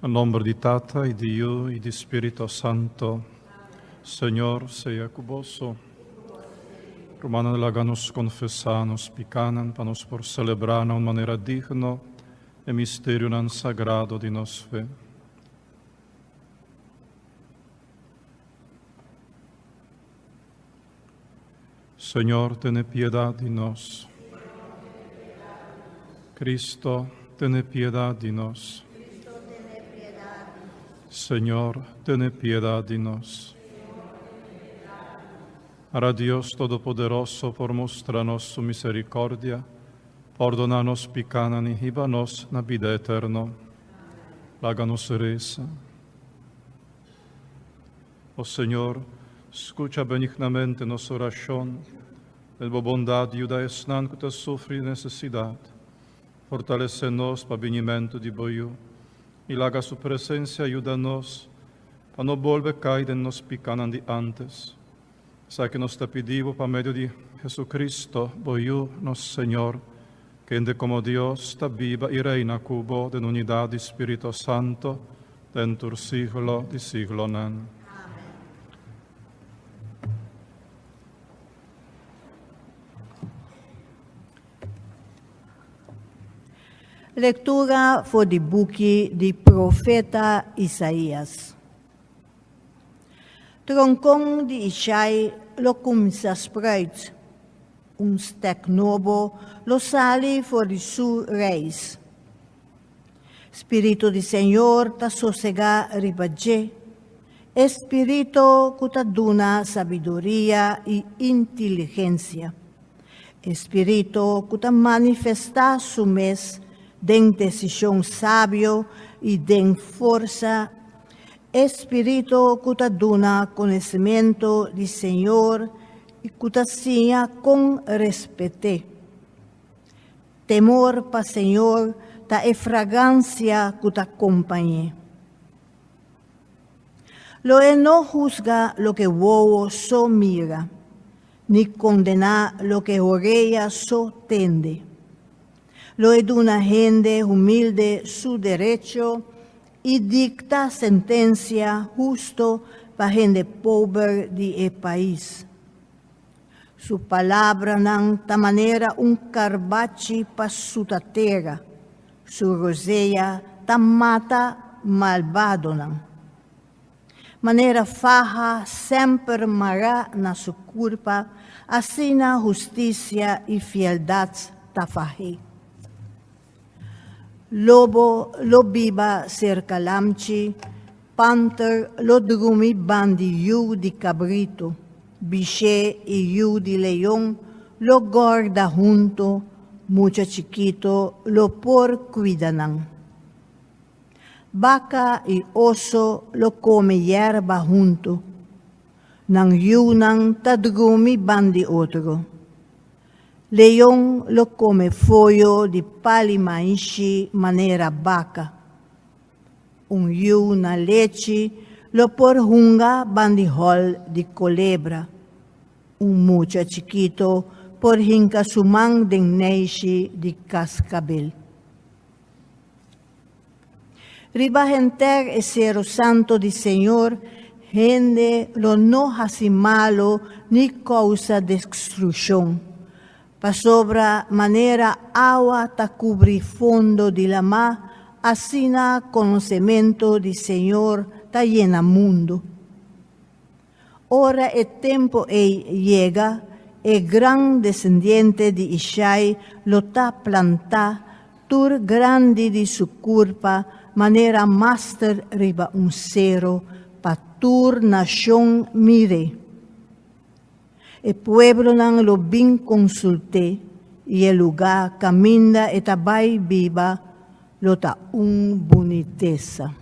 Na nomber di Tata y di Yu y di Spirito Santo. Señor sea cu boso. Rumannan laga nos confesa nos picanan pa nos por celebra na un manera digno e misterionan sagrado di nos fe. Señor, tene piedad di nos. Cristo, tene piedad di nos. Señor, tene piedad di nos. Ara Dios Todopoderoso por mustra nos su misericordia, pordona nos picanan y hiba nos na bida eterno. Laga nos reza. O Señor, scucha benignamente nos oracion. Den bo bondad yuda esnan cu ta sufri necesidad. Fortalece nos pa binimento di bo Yu, y laga su presencia yuda nos pa no bolbe cay den nos picanan di antes. Esaki nos ta pidi bo pa medio di Jesucristo, bo Yu, nos Señor, kende como Dios ta biba y reina cu bo den unidad di Spirito Santo, den tur siglo di siglonan. Lectura for di buki di profeta Isaías. Troncon di Ishai lo cuminsa spruit, un stek nobo lo sali for di su reis. Spirito di Señor ta sosega riba dje, e spirito cu ta duna sabiduria y inteligencia, e spirito cu ta manifesta su mes den decision sabio y den forsa, e spirito cu ta duna conocimento di Señor y cu ta siña con respet'e. Temor pa Señor ta e fragancia cu ta compañ'e. Lo e no husga loke wowo so mira, ni condena loke orea so tende. Lo e duna hende humilde su derecho i dikta sentensia husto pa hende pober di e pais. Su palabranan ta manera un karbachi pa suta tera, su rosea ta mata malbadonan. Manera faha semper mará na su kurpa, asina hustisia i fieldat ta fah'é. Lobo lo biba serka lamchi, panter lo drumi bandi yu di kabritu, bishé i yu di leon lo gorda huntu, mucha chikito lo por kuida nan. Baka i oso lo kome yerba huntu, nan yunan ta drumi bandi otro. Leon lo kome foyo di pali maishi manera baka. Un yu na lechi lo por hunga bandi hòl di kolebra. Un mucha chikito por hinka su man den neishi di kaskabel. Riba henter e sero santo di Señor, hende lo no hasi malo ni kousa destrukshon, pasobra manera awa ta kubri fondo di lamá, asina konosementu di Señor ta yena mundu. Ora e tempu ei yega, e gran desendiente di Ishai lo ta plantá tur grandi di su kurpa manera master riba un sero pa tur nashon mir'é. E pueblonan lo bin konsult'é i e lugá kaminda e ta bai biba lo ta un bunitesa.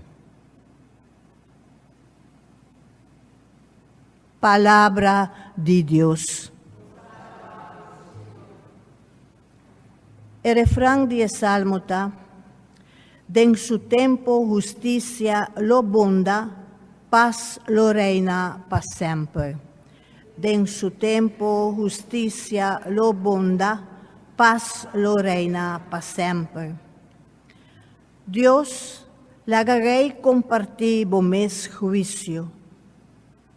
Palabra di Dios. E refran di e salmo ta, Den su tempo hustisia lo bunda, pas lo reina pa semper. Den su tempo hustisia lo bunda, pas lo reina pa semper. Dios. Laga rei kompartí bo mes huisio.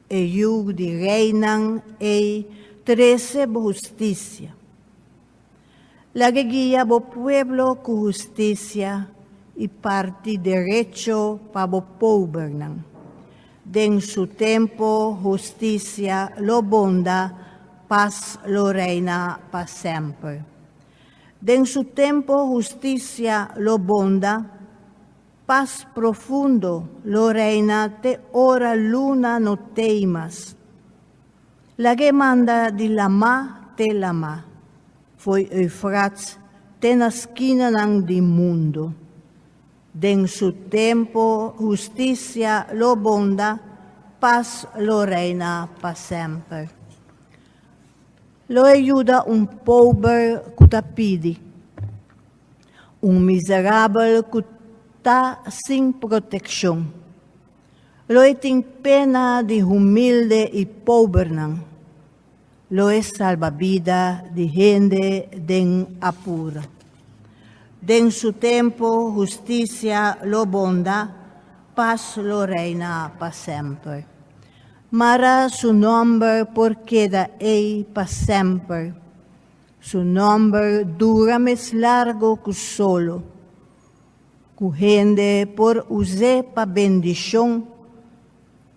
E yu di reinan ei trese bo hustisia. Laga guia bo pueblo ku hustisia i parti derecho pa bo pobernan. Den su tempu hustisia lo bonda, pas lo reina pa semper. Den su tempu hustisia lo bonda, pas profundo lo reina te ora luna no t'ei mas. Lag'é manda di lamá te lamá, fo'i Eufrats te na skinanan di mundu. Den su tempu hustisia lo bonda, pas lo reina pa semper. Lo e yuda un pober ku ta pidi, un miserabel ku ta sin protekshon. Lo e tin pena di humilde i pobernan. Lo e salba bida di hende den apuro. Den su tempu hustisia lo bonda, pas lo reina pa semper. Mara su nòmber por keda ei pa semper. Su nòmber dura mes largu ku solo. Ku hende por us'é pa bendishon,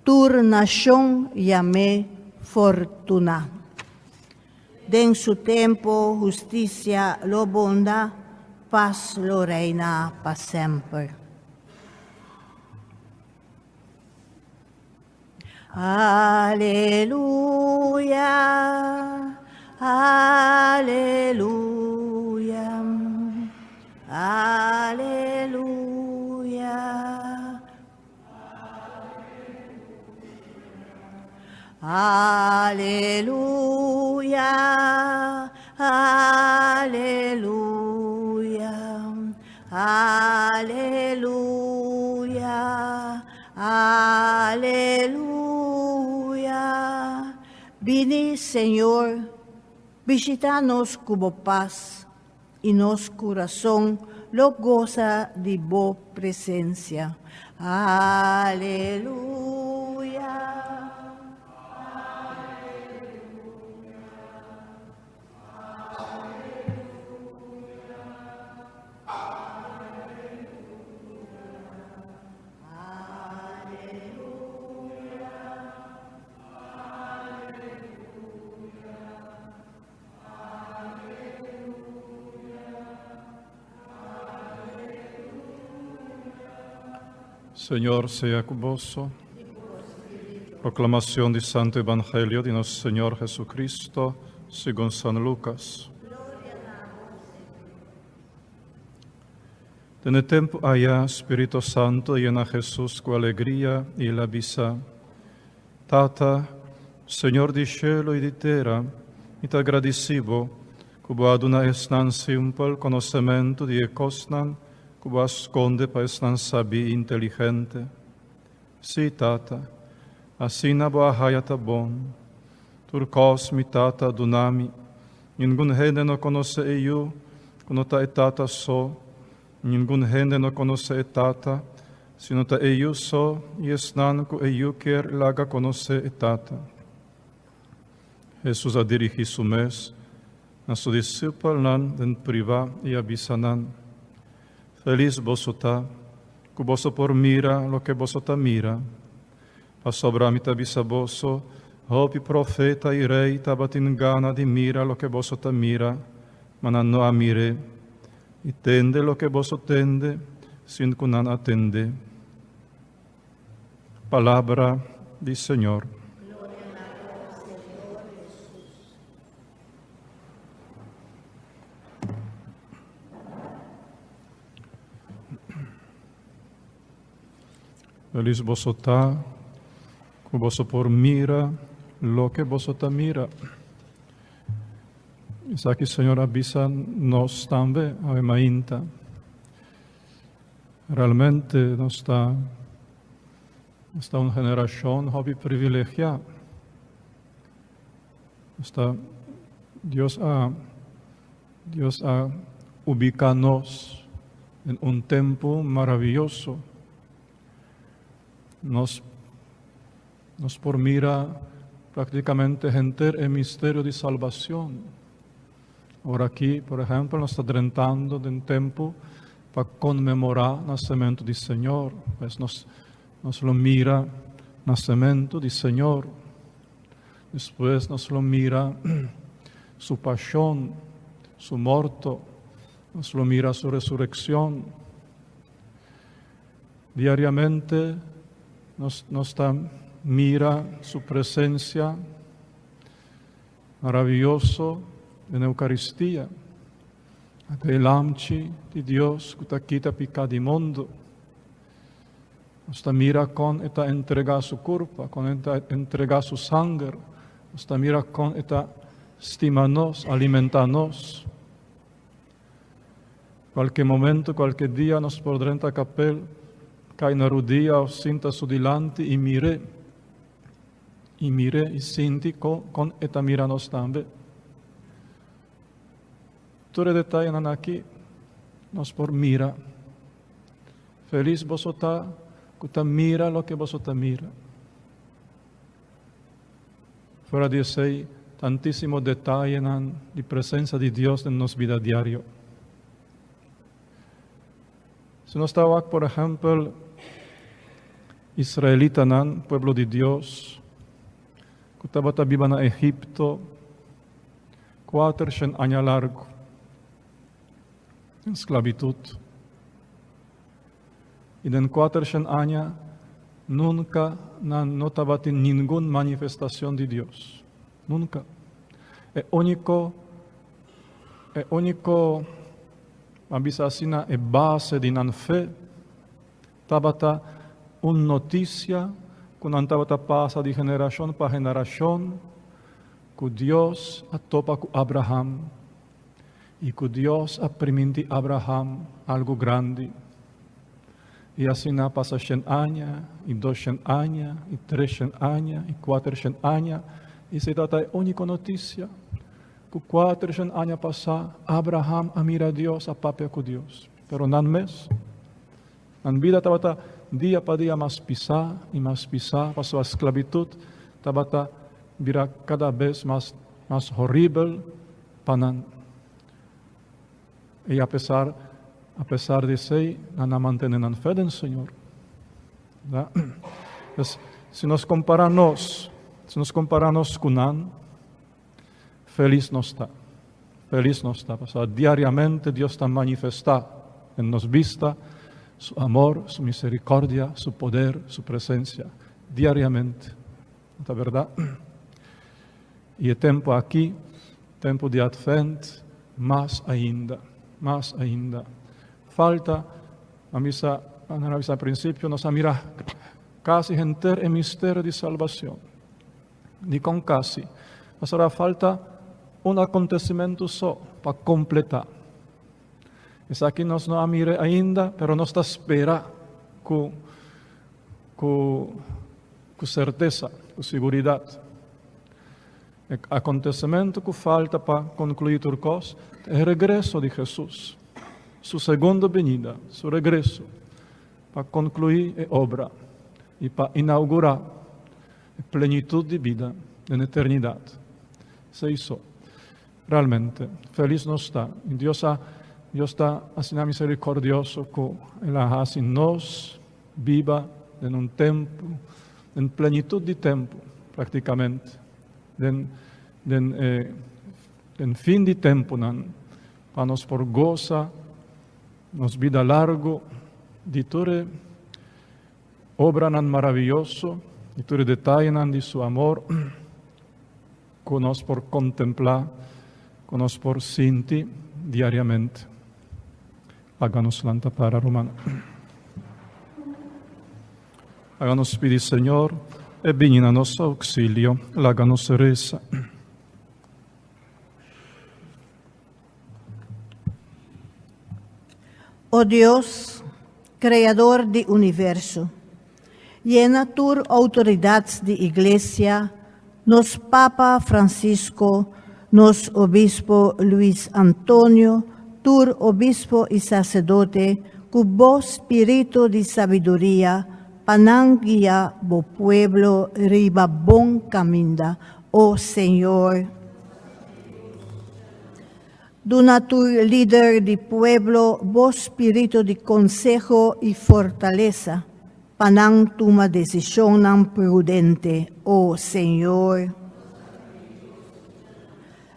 tur nashon yam'é fortuná. Den su tempu hustisia lo bonda, pas lo reina pa semper. Aleluya, aleluya, aleluya. Aleluya, aleluya, aleluya, aleluya. Bini, Señor, bishitá nos ku bo pas, i nos kurason lo gosa di bo presensia. Aleluya. Señor sea cu boso. Proclamación di Santo Evangelio di nos Señor Jesucristo, segun San Lucas. Den e tempu aya, Spirito Santo a yena Hesus ku alegria i el a bisa, Tata, Señor di shelu i di tera, mi ta gradisí bo ku bo a duna esnan simpel konosementu di e kosnan ku bo a skonde pa esnan sabí i inteligente. Sí, Tata, asina bo a haya ta bon. Tur kos mi Tata a duna mi. Ningun hende no konosé e Yu ku no ta e Tata so, i ningun hende no konosé e Tata, sino ta e Yu so i esnan ku e Yu kier laga konosé e Tata. Hesus a dirigí su mes na su disipelnan den privá i a bisa nan, Felis boso ta ku boso por mira loke boso ta mira. Pasobra mi ta bisa boso, hopi profeta i rei tabatin gana di mira loke boso ta mira, ma nan no a mir'é, i tende loke boso tende, sin ku nan a tend'é. Palabra di Señor. Felis boso ta ku boso por mira loke boso ta mira. Esaki Señor a bisa nos tambe awe mainta. Realmente nos ta nos ta un generashon hopi privilegiá. Nos ta Dios a Dios a ubiká nos den un tempu maraviyoso. Nos, nos por mira prácticamente henter e misterio di salbacion. Ora aki, por ehempel, nos ta drentando den tempo pa conmemora nacemento di Señor. Pues nos, nos lo mira nacemento di Señor. Despues nos lo mira su pasion, su morto. Nos lo mira su resurreccion. Diariamente nos, nos ta mira su presencia maraviyoso den Eucaristia. Ata e Lamchi di Dios cu ta kita pica di mundo. Nos ta mira con e ta entrega su curpa, con e ta entrega su sanger. Nos ta mira con e ta stima nos, alimenta nos. Cualke momento, cualke dia nos por drenta capel, cay na rudia of sinta su dilanti y mire. Y mire y sinti con, con e ta mira nos tambe. Tur e detayenan aki nos por mira. Felis boso ta ku ta mira loke boso ta mira. Fuera di esei, tantísimo detayenan di presensia di Dios den nos bida diario. Si nos ta wak, por ehèmpel, israelitanan, pueblo di Dios, ku tabata biba na Egipto kuatershen aña largu den sklabitut. I den kuatershen aña nunka nan no tabatin ningun manifestashon di Dios. Nunka. E úniko, e úniko, ban bisa asina, e base di nan fe tabata un notisia ku nan tabata pasa di generashon pa generashon, ku Dios a topa ku Abraham i ku Dios a priminti Abraham algu grandi. I asina pasa shen aña, i doshen aña, i treshen aña, i kuatershen aña, i esei tabata e úniko notisia, ku kuatershen aña pasá Abraham a mira Dios, a papia ku Dios. Pero nan mes, nan bida tabata dia pa dia mas pisá i mas pisá, pasobra sklabitut tabata bira kada bes mas mas horibel pa nan. I apesar apesar di esei, nan a mantene nan fe den Señor. Da? Pues, si nos kompara nos, si nos kompara nos ku nan, felis nos ta. Felis nos ta, pasobra diariamente Dios ta manifestá den nos bista su amor, su misericordia, su poder, su presencia. Diariamente. No ta berdad? I e tempu aki, tempu di Advent, mas ainda, mas ainda. Falta, a bisa, a bisa principio, nos a mira casi henter e misterio di salbacion. Dikon casi? Pasobra falta un acontecimento so pa completa. Esaki nos no a mira ainda, pero nos ta spera cu cu Ku sertesa, ku siguridat. E akontesimentu ku falta pa konkluí tur kos ta e regreso di Hesus, su segundo binida, su regreso pa konkluí e obra i pa inaugurá e plenitut di bida den eternidat. Esei so. Realmente, felis nos ta. I Dios a Dios ta asina miserikòrdioso ku El a hasi nos biba den un tempu, den plenitud di tempu praktikamente, den den e den fin di tempunan, pa nos por gosa nos bida largu di tur e obranan maraviyoso, di tur e detayenan di su amor ku nos por kontemplá, ku nos por sinti diariamente. Laga nos lanta para, ruman. Laga nos pidi Señor e bini na nos auxilio. Laga nos reza. O Dios, Creador di universo, yena tur autoridad di Iglesia, nos Papa Francisco, nos Obispo Luis Antonio, tur obispo y sacerdote, cu bo spirito di sabiduria. pa nan guia bo pueblo riba bon kaminda, o Señor. Duna tur lider di pueblo bo spiritu di konseho i fortalesa, pa nan tuma desishonnan prudente, o Señor.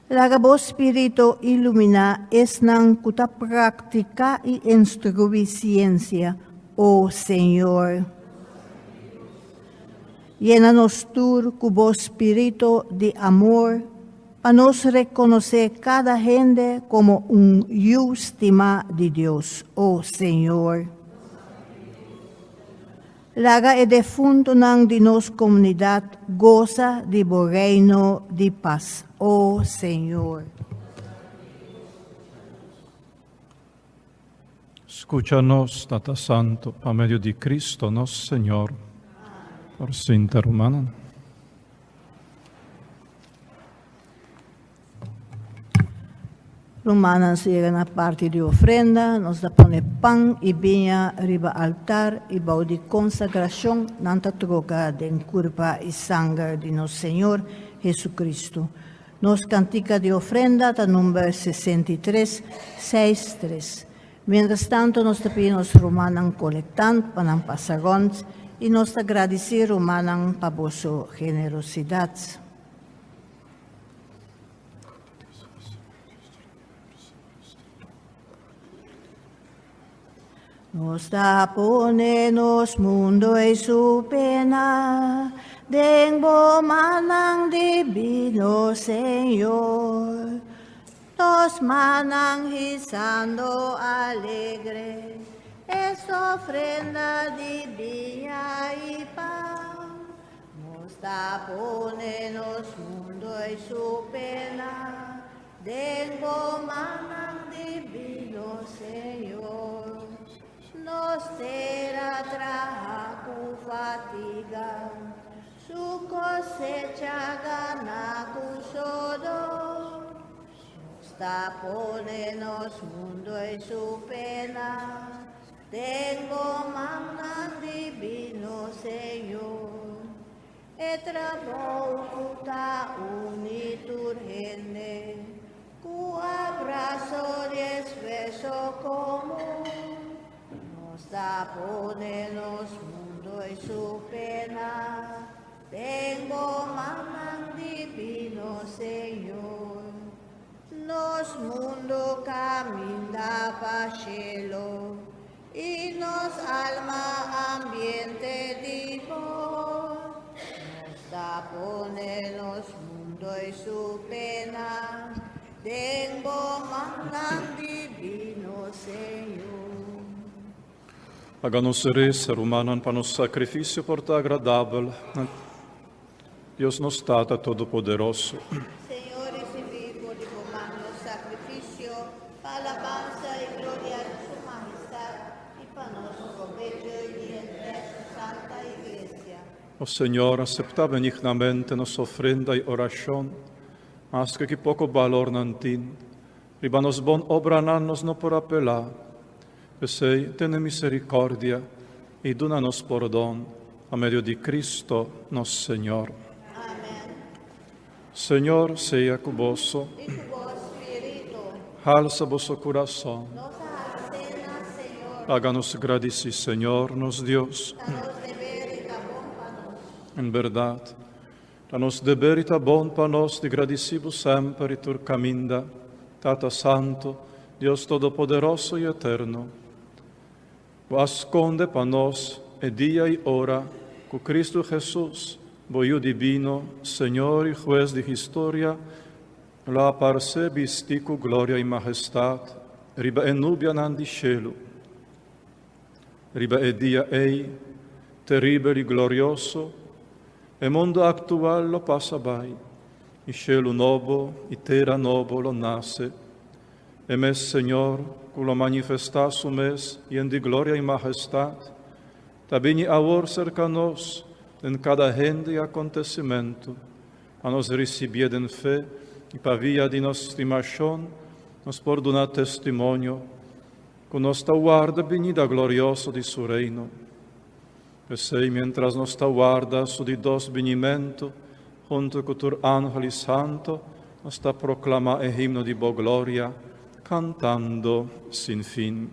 Laga bo spiritu iluminá esnan ku ta praktiká i instruí siensia, o Señor. Yena nos tur ku bo spiritu di amor, pa nos rekonosé kada hende komo un yu stimá di Dios, o Señor. Laga e defuntunan di nos komunidat gosa di bo reino di pas, o Señor. Skucha nos, Tata Santu, pa medio di Cristo nos Señor. Por sinta, rumannan. Rumannan yega na parti di ofrenda, nos ta pone pan i biña riba altar i bou di konsagrashon nan ta troka den kurpa i sanger di nos Señor Jesucristo. Nos kantika di ofrenda ta number 63, 63. Mientras tanto nos ta pidi nos rumannan kolektant pa nan pasa rònt i nos ta gradisí rumannan pa boso generosidat. Nos ta pone nos mundo i su pena den bo mannan divino, Señor. Nos mannan hisando alegre es ofrenda di biña i pan. Nos ta pone nos mundo i su pena den bo mannan divino, Señor. Nos tera traha ku fatiga, su kosecha gana ku sodó. Nos ta pone nos mundo i su pena den bo mannan divino, Señor. E trabou ku ta uni tur hende, ku abraso di esfuerso komun. Nos ta pone nos mundo i su pena den bo mannan divino, Señor. Nos mundo kaminda pa shelu i nos alma ambiente di bo. Nos ta pone nos mundo i su pena den bo mannan divino, Señor. Laga nos resa, rumannan, pa nos sakrifisio por ta agradabel na Dios nos Tata Todopoderoso. Señor, risibí for di bo man nos sakrifisio pa alabansa i gloria di su Mahestat i pa nos probecho i di henter su santa Iglesia. O Señor, aseptá benignamente nos ofrenda i orashon, maske ki poko balor nan tin. Riba nos bon obranan nos no por apelá. P'esei, tene miserikòrdia i duna nos pordon pa medio di Cristo nos Señor. Amèn. Señor sea ku boso. I ku bo spiritu. Halsa boso kurason. Nos a hals'é na Señor. Laga nos gradisí Señor nos Dios. Ta nos deber i ta bon pa nos. En bèrdat, ta nos deber i ta bon pa nos di gradisí bo semper i tur kaminda, Tata Santu, Dios Todopoderoso i Eterno. Bo a skonde pa nos e dia i ora ku Kristu Hesus, bo Yu dibino, Señor i Hues di historia, lo a aparsé bistí ku gloria i mahestat riba e nubianan di shelu. Riba e dia ei, teribel i glorioso, e mundu aktual lo pasa bai, i shelu nobo i tera nobo lo nase. E mes Señor, ku lo manifestá su mes yen di gloria i mahestat, ta bini awor serka nos den kada hende i akontesimentu, pa nos risibié den fe i pa via di nos stimashon nos por duna testimonio ku nos ta warda binida glorioso di su Reino. P'esei, miéntras nos ta warda su di dos binimentu, huntu ku tur angel i santu, nos ta proklamá e himno di bo gloria, kantando sin fin.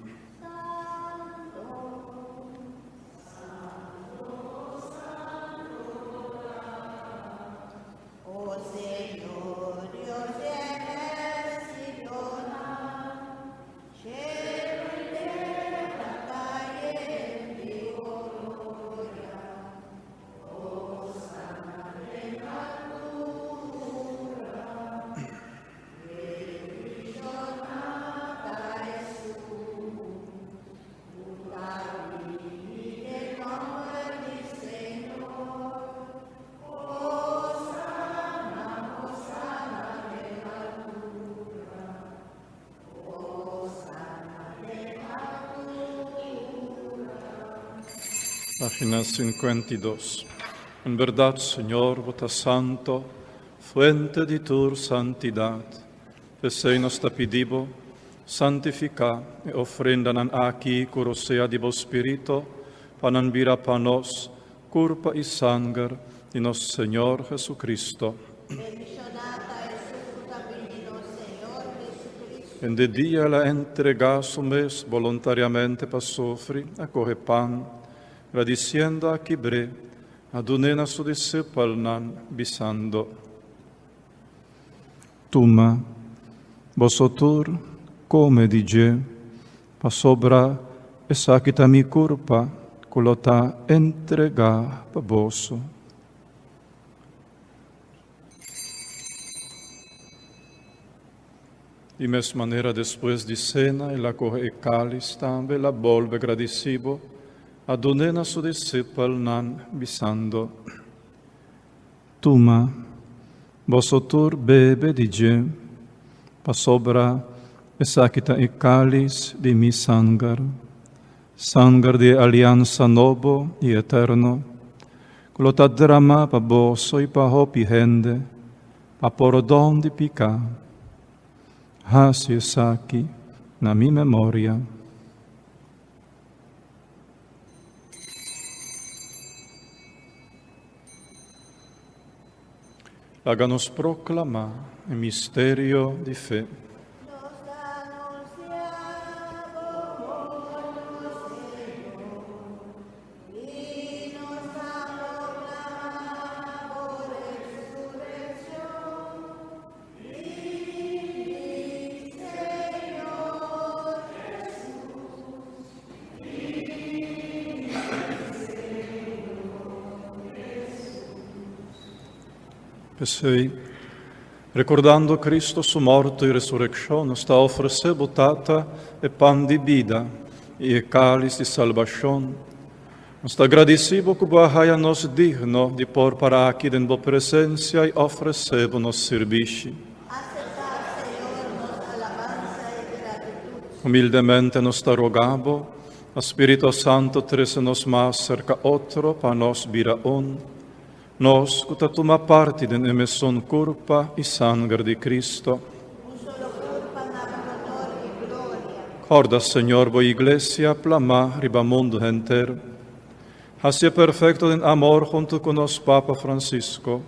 Página 52. En berdad, Señor, bo ta santo, fuente di tur santidad. P'esei nos ta pidi bo, santifica e ofrendanan aki cu rosea di bo Spirito, pa nan bira pa nos curpa i sanger di nos Señor Jesucristo. En de dia el a entregá su mes boluntariamente pa sufri, a kohe pan, gradisiendo a kibr'é, a dun'é na su disipelnan, bisando, Tuma, boso tur kome di dje, pasobra esaki ta mi kurpa ku lo ta entregá pa boso. Di mes manera despues di sena el a kohe e kális tambe, el a bolbe gradisí bo, a dun'é na su disipelnan, bisando, Tuma, boso tur bebe di dje, pasobra esaki ta e kális di mi sanger, sanger di e aliansa nobo i eterno, ku lo ta dramá pa boso i pa hopi hende pa pordon di piká. Hasi esaki na mi memoria. Laga nos proklamá e misterio di fe. P'esei, rekordando Cristo su morto i resurekshon, nos ta ofresé bo Tata e pan di bida i e kális di salbashon. Nos ta gradisí bo ku bo a haya nos digno di por para aki den bo presensia i ofresé bo nos sirbishi. Humildemente nos ta roga bo, pa Spirito Santo trese nos mas serka otro pa nos bira un, nos ku ta tuma parti den e mesun kurpa i sanger di Cristo. Kòrda, Señor, bo Iglesia plamá riba mundu henter. Hasié perfekto den amor huntu ku nos Papa Francisco,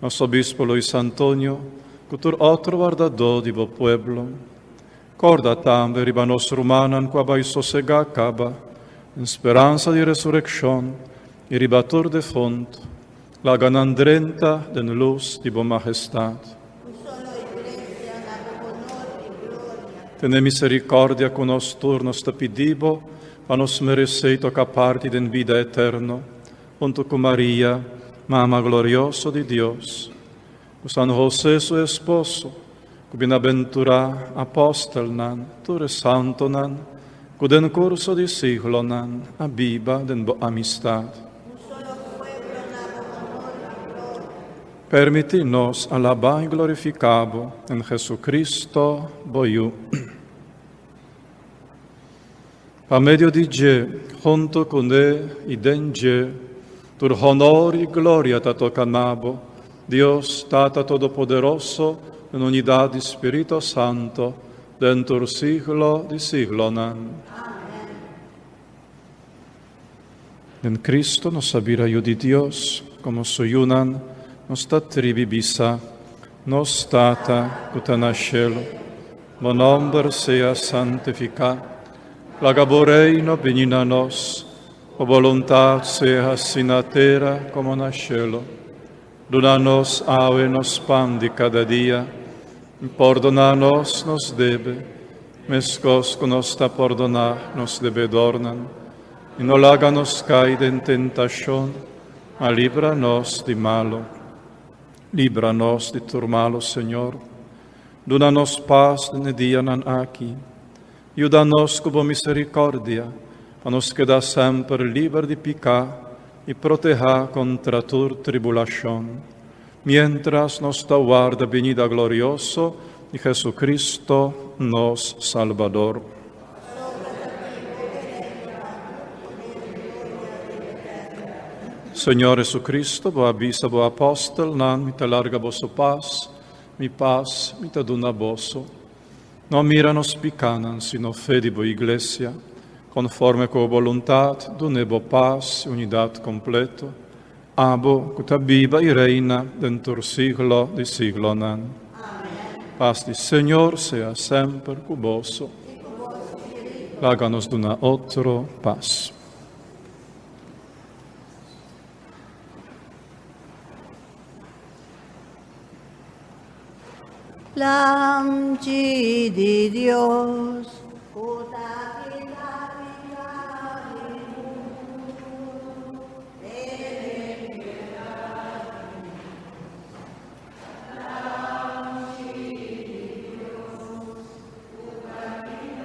nos Obispo Luis Antonio, ku tur otro wardadó di bo pueblo. Kòrda tambe riba nos rumannan ku a bai sosegá kaba den speransa di resurekshon i riba tur defuntu, laga nan drenta den lus di bo mahestat. Tene miserikòrdia ku nos tur, nos ta pidi bo, pa nos meresé i toka parti den bida eterno, huntu ku Maria, Mama glorioso di Dios, ku San Hosé su esposo, ku bienaventurá apòstelnan, tur e santonan, ku den kurso di siglonan a biba den bo amistat. Permití nos alabá i glorifiká bo den Jesucristo, bo Yu. Pa medio di dje, huntu kuné i den dje, tur honor i gloria ta toka na bo, Dios Tata Todopoderoso, den unidat di Spirito Santo, den tur siglo di siglonan. Den Cristo nos a bira yu di Dios, komo su yunan, nos ta tribi bisa, Nos Tata ku ta na shelu, bo nòmber sea santifiká. Laga bo reino bini na nos, bo boluntat sea hasi na tera komo na shelu. Duna nos awe nos pan di kada dia, i pordoná nos nos debe, meskos ku nos ta pordoná nos debedornan. I no laga nos kai den tentashon, ma libra nos di malu. Libra nos di tur malu, Señor. Duna nos pas den e dianan aki. Yuda nos ku bo miserikòrdia, pa nos keda semper liber di piká i protehá kontra tur tribulashon, miéntras nos ta warda binida glorioso di Jesucristo, nos Salbador. Señor Jesucristo, bo a bisa bo apòstelnan, Mi ta larga boso pas, mi pas mi ta duna boso. No mira nos pikánan, sino fe di bo Iglesia. Konforme ku bo boluntat, dun'é bo pas i unidat kompleto, abo ku ta biba i reina den tur siglo di siglonan. Pas di Señor sea semper ku boso. Laga nos duna otro pas. Lamchi di Dios, ku ta kita piká di mundu, tene piedad di nos. Lamchi di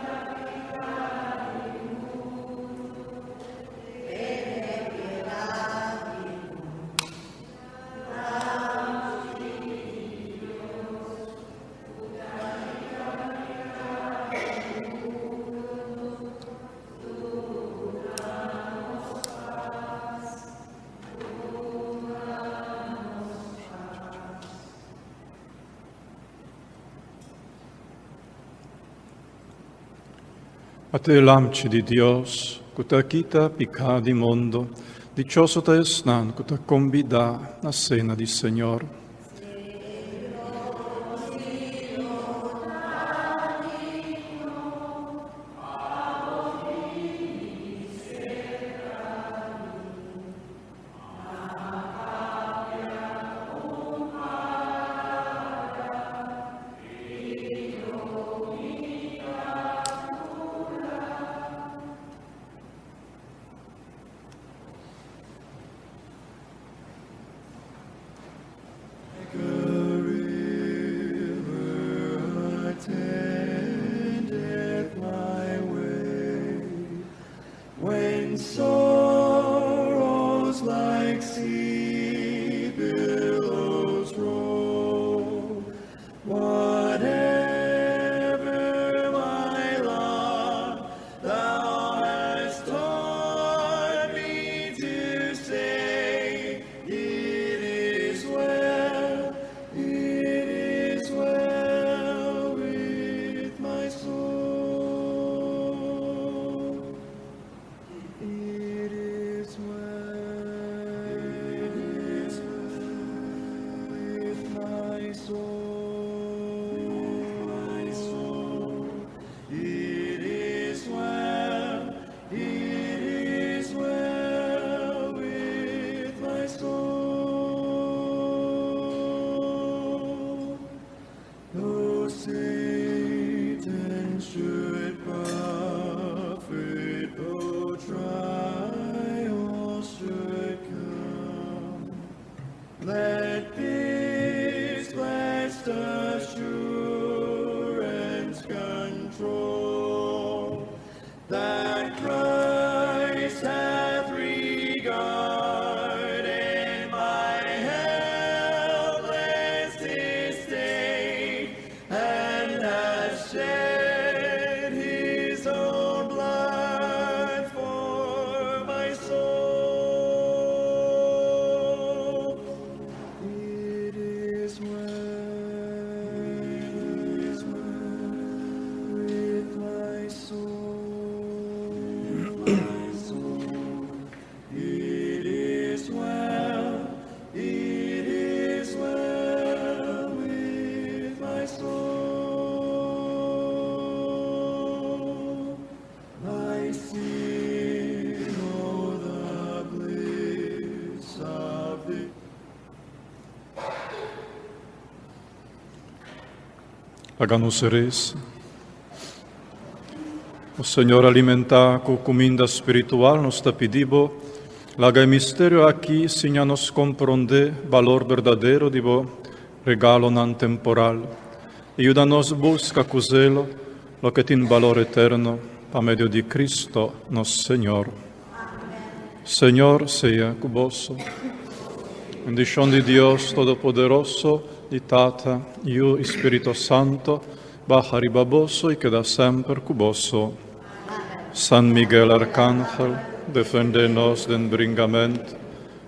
Dios, ku ta kita piká di mundu, tene piedad di nos. Ata e Lamchi di Dios, ku ta kita piká di mundu. Dichoso ta esnan ku ta kombidá na sena di Señor. Laga nos resa. O Señor, alimentá ku kuminda spiritual nos ta pidi Bo, laga e misterio aki siña nos komprondé balor berdadero di Bo regalonan temporal i yuda nos buska ku zelo loke tin balor eterno, pa medio di Cristo nos Señor. Señor sea ku boso. Bendishon di Dios Todopoderoso, di Tata, Yu i Spirito Santo, baha riba boso i keda semper ku boso. San Miguel Arcángel, defendé nos den bringamentu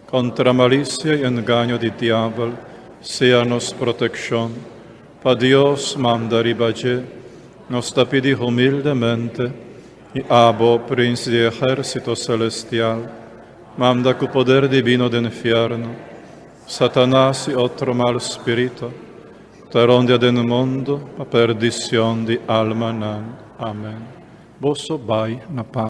kontra malisia i engaño di diabel, sea nos protekshon. Pa Dios manda riba dje, nos ta pidi humildemente, I abo, prins di ehército celestial, manda cu poder divino den fierno, Satanas i otro mal spirito, cu ta rondia den mundo pa perdicion di almanan. Amen. Boso bai na paz.